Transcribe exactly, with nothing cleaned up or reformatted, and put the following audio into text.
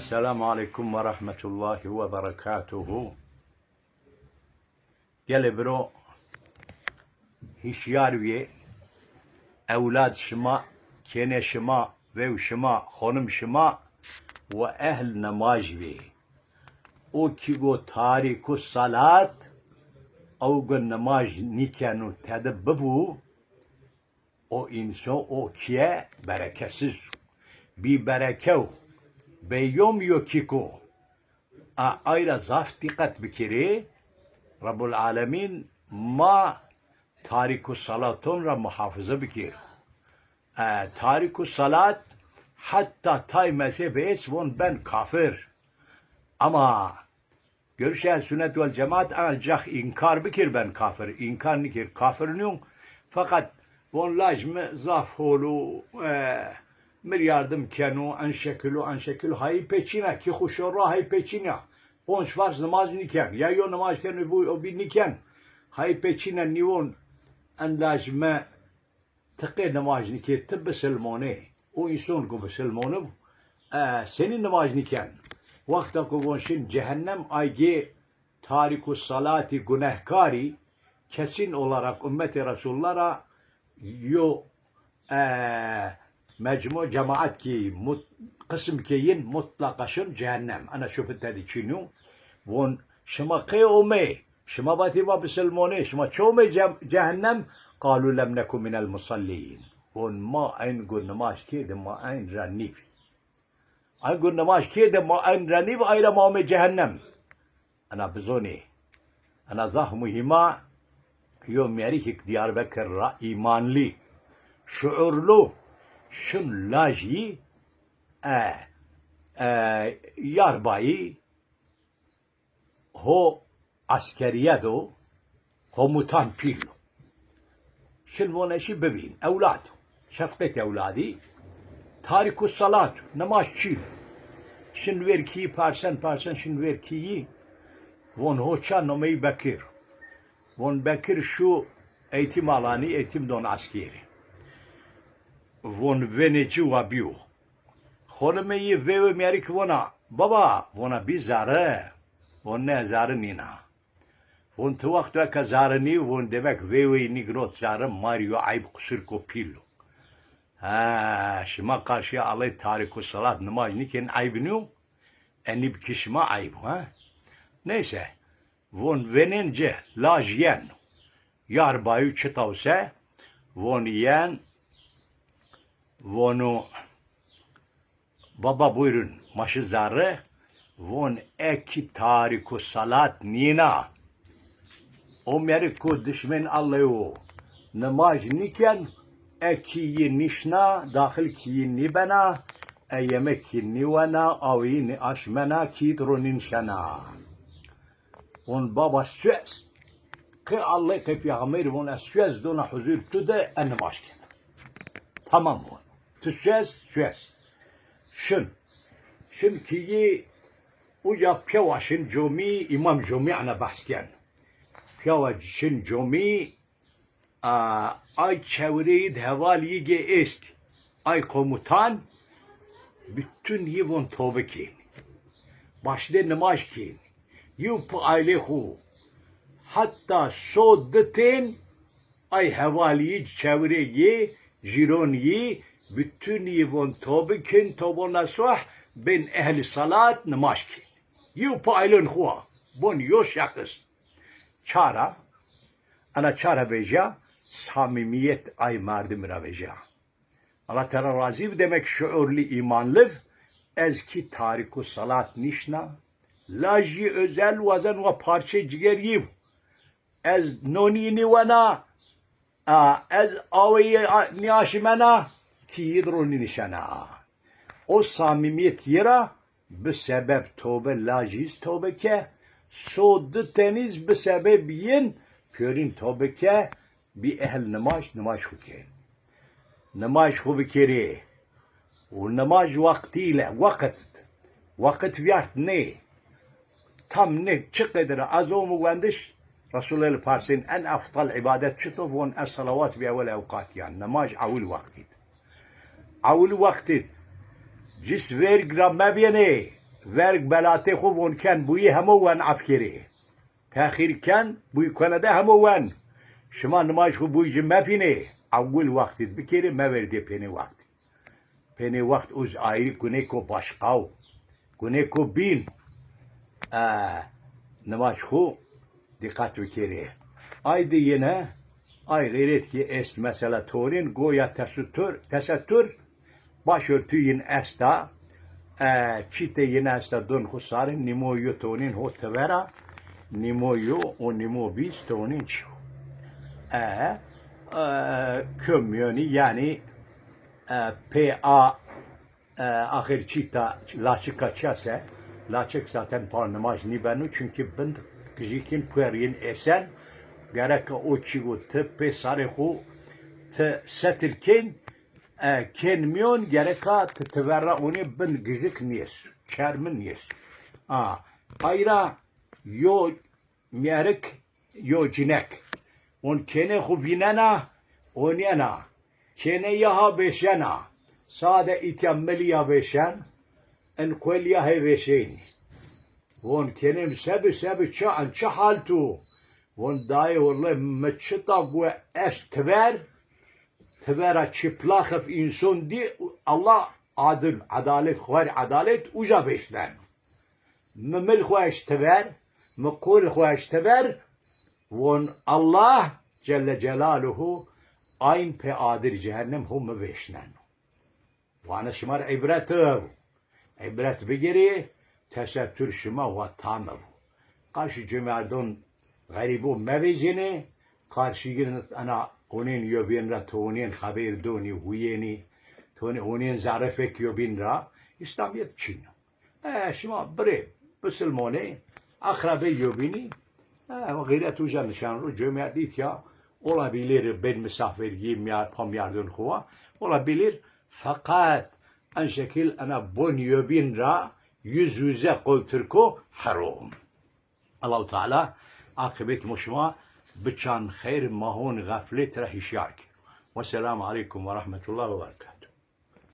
Selamu aleykum ve rahmetullahi ve berekatuhu. Gelê biro, hişyar wîyê, ewlad şima, kênê şima, vew şima, xonim şima ve ehl nimaj vîyê. O kî go tarîku salat, ew go nimaj nîkeno tede bivû, o însan, o kîye berekesiz o. Bî bereke o. Bêyom yo kîko. A, ay ra zaf dîqet bikirê. Rebbul Alemîn ma tarîku salaton ra muhafize bikêro. E, tarîku salat hetta tay mezheb est von ben kafir. Ama Görüş Ehl Sünnet vel Cemaat ancak inkar bikir ben kafir. İnkar nikir, kafir nîyon. Fakat von laj mi zaf hol o, e, mir yardım keno, en şekil o, en şekil o. Hayî pê çîna, kî xu şorra hayî pê çîna. Ponc farz nimaj nîken. Ya yo nimaj keno, bu, o bî nîken. Hayî pê çîna nîvon en laj mi Ti qê nimaj nîkê, ti bisilmon ê. O înson ku bisilmon ib, e, senî nimaj nîken? Wexta ku von şin cehennem, ay gê tarîku salatî, gunehkarî, kesin olarak ummetê Resulullah ra yo, e, mecmu cemaat kî mut-, qisim kê yin mutlaqa şin cehennem. Ena şubhe tedî çin o. Von şima qê omê? Şima vatî ma bisilmon ê, şima çi omê ce-, cehennem? Qalû lem neku minel musallîn. Von ma eyn gu nimaj kêrdi, ma eyn ra nîvî. Eyn gu nimaj kêrdi, ma eyn ra nîvî, ay ra ma omê cehennem. Ena bizonê. Ena zaf muhîm a, yo mêrikêk Diyarbekir ra îmanlî, şuurlu, şin lajî, e, e, yarbayî, ho eskerîye do, komutan pîl o. Şin von eşî bivîn, ewlad o. Şefqet ewladî, tarîku salat o, nimaj çîn o. Şin vêr kîyî, parsen parsen şin vêr kîyî, von ho ça, nomeyî Bekir. Von Bekir şu eğitim alanî, eğitim don eskerî. Von venê ci wa bîyo. Xonimê yî vêwê mêrik vona, baba, vona bî zerre. Von ne, zerre nîna. Von ti wexto eke zerre nî, von demek vêwê yî nîgirot zerre, ma rê yo eyb, qusur ko, pîl o. Ha, şima karşîya Allay tarîku salat nimaj nîkên eyb nîyo, enî bi kî şima eyb o, ha? Neyse, von venên ci, laj yen. Yarbayî çi tawse, von yen, vonu, baba buyurun, ma şi zerre, von e kî tarîku salat nîna. O mêrik ku dişmên Allay o, nimaj nîken, e kî yî nîşna, daxil kî yî nîbena, e yemek kî nîwena, awî yî nîaşmena, kî yî di ro nînişena. Von baba suez. Qê Allay, qê peyxamberî von ez suez dona huzur tu de, e nimaj kena. Tamam von. Tu suez, suez. Şin. Şin kîyî uca pîyawa şin comî, îmam comî ena behs ken. Pîyawa şin comî, a, ay çewreyî di heval yî gê est. Ay komutan, bütün yî von tobe kên. Başlê nimaj kên. Yew pi aylê xwu. Heta so di tên ay heval yî, çewrê yî, jîron yî, bütün yî von tobe kên, tobo nesuh, bên ehlî salat, nimaj kên. Yew pi aylên xwu a. Bon yo şexis. Çara, ena çara vejîya, samîmîyet ay merdimî ra vejîya. Allah Teala razî bi, demek şuurlî, îmanlî bi, ez kî tarîku salat nîşna, lajî özel wazen wa parçê ciger yî bi. Ez nonî nîwena, a, ez aweyî a-, nîaşmena, kî yî di ro nînişena. O samîmîyet yî ra bi sebeb tobe lajî z tobe ke, so di tenî z bi sebeb yin pîyorîn tobe ke, bî ehl nimaj, nimaj xwu kên. Nimaj xwu bikerê. Û nimaj waqtî ile, waqit. Waqit vîyart nê. Tam nê, çi qedir a. Ez omo wendiş, Resulullah li parsên, en eftal îbadet çi to? Von, es salawat bi ewel ewqatî, yan nimaj ewil waqtî d. Ewil waqtî d. Cis verg ra mebênê. Verg belatê xo von ken, buyî hemo wen efkerê. Texîr ken, buyî kone de hemo wen. Şima nimaj xo buyî ci mefînê. Ewil wextî bikerê, meverdê pênê wextî. Pênê wext uz ayrî gunêko başqaw. Gunêko bîn. E, nimaj xo dîqet bikerê. Ay de yine, ay xeyret ki est mesela tonîn, goya tesettur, tesettur, başörtü yin esta, e, çîte yin esta don xo sarî, nîmo yo tonîn ho tevera, nîmo yo û nîmo bîz tonîn çî yo. E, e, kö miyonî yanî, e, pê a, e, axir çîta laçika çese, laçik zaten par nimaj nîbeno, çunkî bind gijîkin puer yin esen, gereka o çî go ti pê sarê xo ti setil kên, e, kên miyon, gereka ti tiverra onê bin gijik nîyes, çermin nîyes. A, ayra yo mîyerik yo cinek. On kênê xo vînena, onîyena. Kênê ya ha vêşena. Sade îtya milî ya vêşen, in kuelî ya hê vêşeynî. Von kênê mi sebi sebi çi en, çi hal tu? Von dayê wille mi çita gu est tiver, tivera çiplaxif înson dî, Allah adil, edalet, xwer edalet uca vêşnen. Mi mil xo eşt tiver, mi qul xo eşt tiver, von Allah Celle Celaluhu ayn pê adir cehennem ho mi vêşneno. Vana şima rê îbret o. Îbret bigirê, tesettur şima wa tam o. Qarşî cumerdon xerîbo mevêzênê, qarşî yin ena onên yobîn ra, to onên xebêr donî, huyênî, to onên zerrefek yobîn ra, Îslamîyet çin o. E, şima birê bisilmonê, eqrebê yobînî, e, xîret uca nişen ro, cömertî tîya, olabilir bên misafirgî miyar, pamiyardon xo wa, olabilir, feqet en şekil ena bon yobîn ra yüz yüze qol tirko herom. Allahu Teala aqibet mo şima biçan xeyr, ma hon xeflet ra hişyar ki. Wesselamu aleykum ve rahmetullahi ve berekatuhu.